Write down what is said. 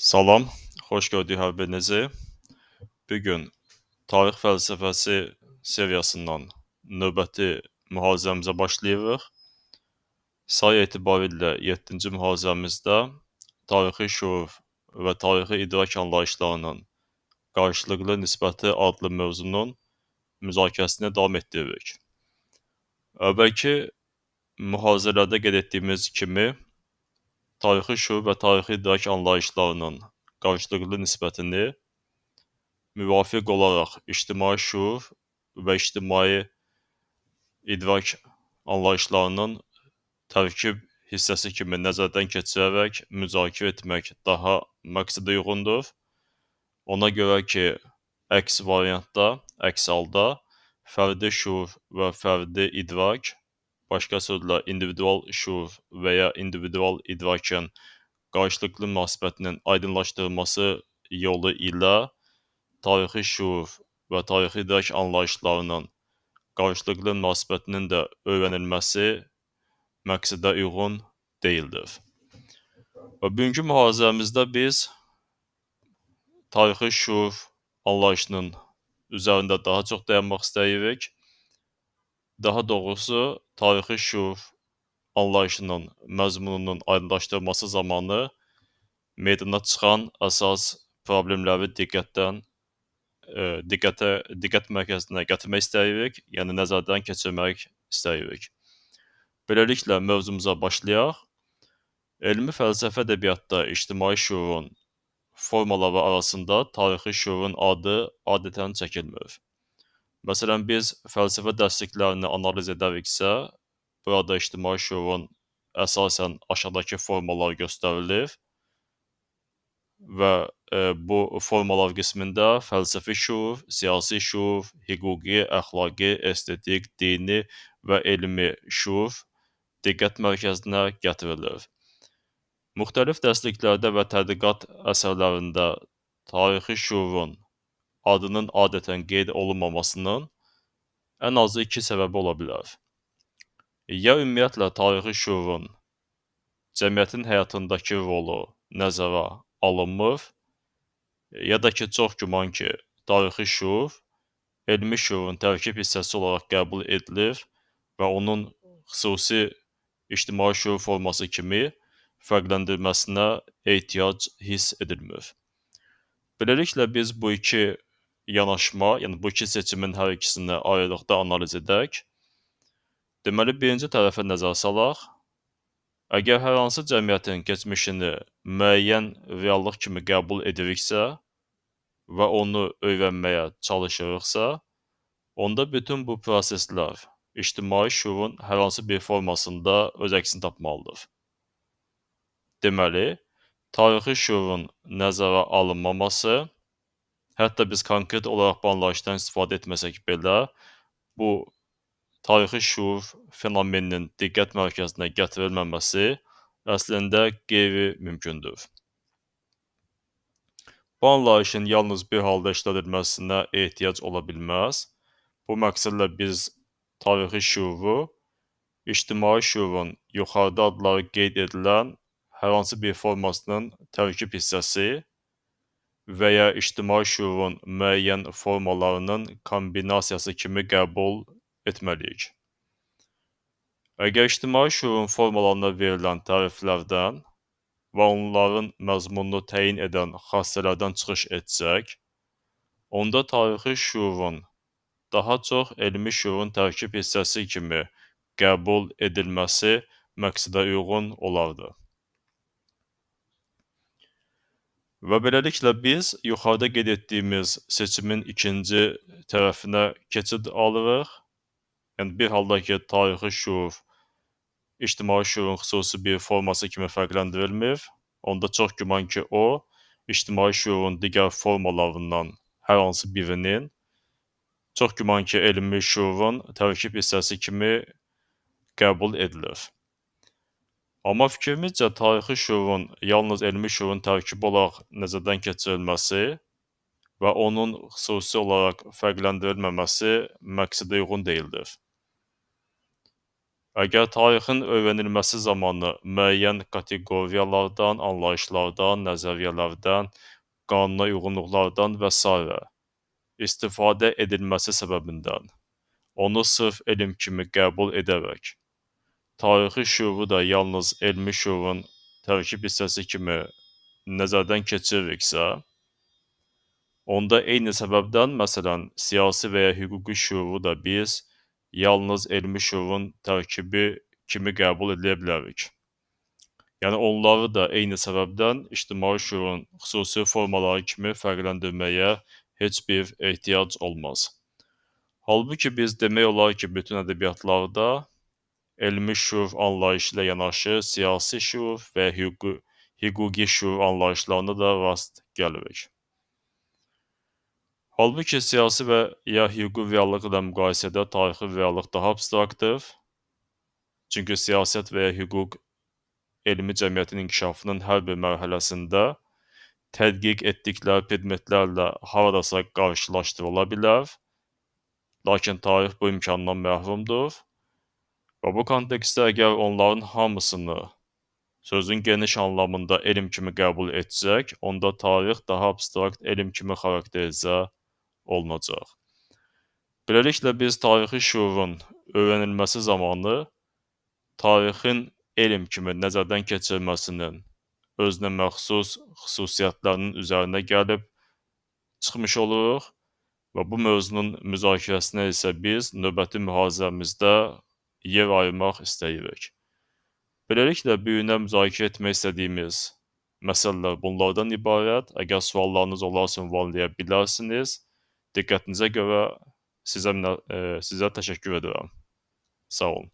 Salam, xoş gördük hər birinizi. Bu gün tarix fəlsəfəsi seriyasından növbəti mühazirəmizə başlayırıq. Say etibarilə 7-ci mühazirəmizdə tarixi şüur və tarixi idrak anlayışlarının qarşılıqlı nisbəti adlı mövzunun müzakirəsini davam etdiririk. Əvvəlki mühazirələrdə qeyd etdiyimiz kimi, tarixi şüur və tarixi idrak anlayışlarının qarşılıqlı nisbətini müvafiq olaraq ictimai şüur və ictimai idrak anlayışlarının tərkib hissəsi kimi nəzərdən keçirərək müzakirə etmək daha məqsədə uyğundur. Ona görə ki, əks variantda, əks halda fərdi şüur və fərdi idrak, başqa sözlə individual şüur və ya individual idrakın qarşılıqlı münasibətinin aydınlaşdırılması yolu ilə tarixi şüur və tarixi idrak anlayışlarının qarşılıqlı münasibətinin də öyrənilməsi məqsədə uyğun deyildir. Və bugünkü mühazirəmizdə biz tarixi şüur anlayışının üzərində daha çox dayanmaq istəyirik. Daha doğrusu, tarixi şüur anlayışının məzmununun aydınlaşdırılması zamanı meydana çıxan əsas problemləri diqqət mərkəzinə gətirmək istəyirik, yəni nəzərdən keçirmək istəyirik. Beləliklə mövzumuza başlayaq. Elmi fəlsəfə ədəbiyyatda ictimai şüurun formaları arasında tarixi şüurun adı adətən çəkilmir. Məsələn, biz fəlsəfə dərsliklərini analiz edəriksə, burada ictimai şüurun əsasən aşağıdakı formalar göstərilir və bu formalar qismində fəlsəfi şüur, siyasi şüur, hüquqi, əxlaqi, estetik, dini və elmi şüur diqqət mərkəzinə gətirilir. Müxtəlif dərsliklərdə və tədqiqat əsərlərində tarixi şüurun adının adətən qeyd olunmamasının ən azı iki səbəbi ola bilər. Ya ümumiyyətlə tarixi şüurun cəmiyyətin həyatındakı rolu nəzərə alınmır, ya da ki, çox güman ki, tarixi şüur elmi şüurun tərkib hissəsi olaraq qəbul edilir və onun xüsusi ictimai şüur forması kimi fərqləndirilməsinə ehtiyac hiss edilmir. Beləliklə, biz bu iki yanaşma, yəni bu iki seçimin hər ikisini ayrılıqda analiz edək. Deməli, birinci tərəfə nəzər salaq. Əgər hər hansı cəmiyyətin keçmişini müəyyən reallıq kimi qəbul ediriksə və onu öyrənməyə çalışırıqsa, onda bütün bu proseslər ictimai şüurun hər hansı bir formasında öz əksini tapmalıdır. Deməli, tarixi şüurun nəzərə alınmaması, hətta biz konkret olaraq bu anlayışdan istifadə etməsək belə, bu tarixi şüur fenomeninin diqqət mərkəzinə gətirilməməsi əslində qeyri-mümkündür. Bu anlayışın yalnız bir halda işlədilməsinə ehtiyac ola bilməz. Bu məqsədlə biz tarixi şüuru ictimai şüurun yuxarıda adları qeyd edilən hər hansı bir formasının tərkib hissəsi və ya ictimai şüurun müəyyən formalarının kombinasiyası kimi qəbul etməliyik. Əgər ictimai şüurun formalarına verilən təriflərdən və onların məzmununu təyin edən xassələrdən çıxış etsək, onda tarixi şüurun daha çox elmi şüurun tərkib hissəsi kimi qəbul edilməsi məqsədə uyğun olardı. Və beləliklə biz yuxarıda qeyd etdiyimiz seçimin ikinci tərəfinə keçid alırıq. Yəni bir halda ki, tarixi şüur ictimai şüurun xüsusi bir forması kimi fərqləndirilmir. Onda çox güman ki, o ictimai şüurun digər formalarından hər hansı birinin, çox güman ki, elmi şüurun tərkib hissəsi kimi qəbul edilir. Amma fikrimizcə tarixi şüurun yalnız elmi şüurun tərkibi olaraq nəzərdən keçirilməsi və onun xüsusi olaraq fərqləndirilməməsi məqsədə uyğun deyildir. Əgər tarixin öyrənilməsi zamanı müəyyən kateqoriyalardan, anlayışlardan, nəzəriyyələrdən, qanuna uyğunluqlardan və sairə istifadə edilməsi səbəbindən onu sırf elm kimi qəbul edərək, tarixi şüuru da yalnız elmi şüurun tərkib hissəsi kimi nəzərdən keçiririksə, onda eyni səbəbdən, məsələn, siyasi və ya hüquqi şüuru da biz yalnız elmi şüurun tərkibi kimi qəbul edə bilərik. Yəni onları da eyni səbəbdən ictimai şüurun xüsusi formaları kimi fərqləndirməyə heç bir ehtiyac olmaz. Halbuki biz demək olar ki, bütün ədəbiyyatlarda elmi şüur anlayışı ilə yanaşı siyasi şüur və hüquqi şüur anlayışlarına da rast gəlirik. Halbuki siyasi və ya hüquqi reallıq ilə müqayisədə tarixi reallıq daha abstraktdır. Çünki siyasət və ya hüquq elmi cəmiyyətin inkişafının hər bir mərhələsində tədqiq etdikləri predmetlərlə haradasa qarşılaşdırıla bilər. Lakin tarix bu imkandan məhrumdur. Və bu kontekstdə əgər onların hamısını sözün geniş anlamında elm kimi qəbul etsək, onda tarix daha abstrakt elm kimi xarakterizə olunacaq. Beləliklə, biz tarixi şüurun öyrənilməsi zamanı tarixin elm kimi nəzərdən keçirilməsinin özünə məxsus xüsusiyyətlərinin üzərinə gəlib çıxmış oluruq və bu mövzunun müzakirəsinə isə biz növbəti mühazirəmizdə yer ayırmaq istəyirik. Beləliklə, bu günə müzakirə etmək istədiyimiz məsələlər bunlardan ibarət. Əgər suallarınız olarsa ünvanlaya bilərsiniz. Diqqətinizə görə sizə təşəkkür edirəm. Sağ olun.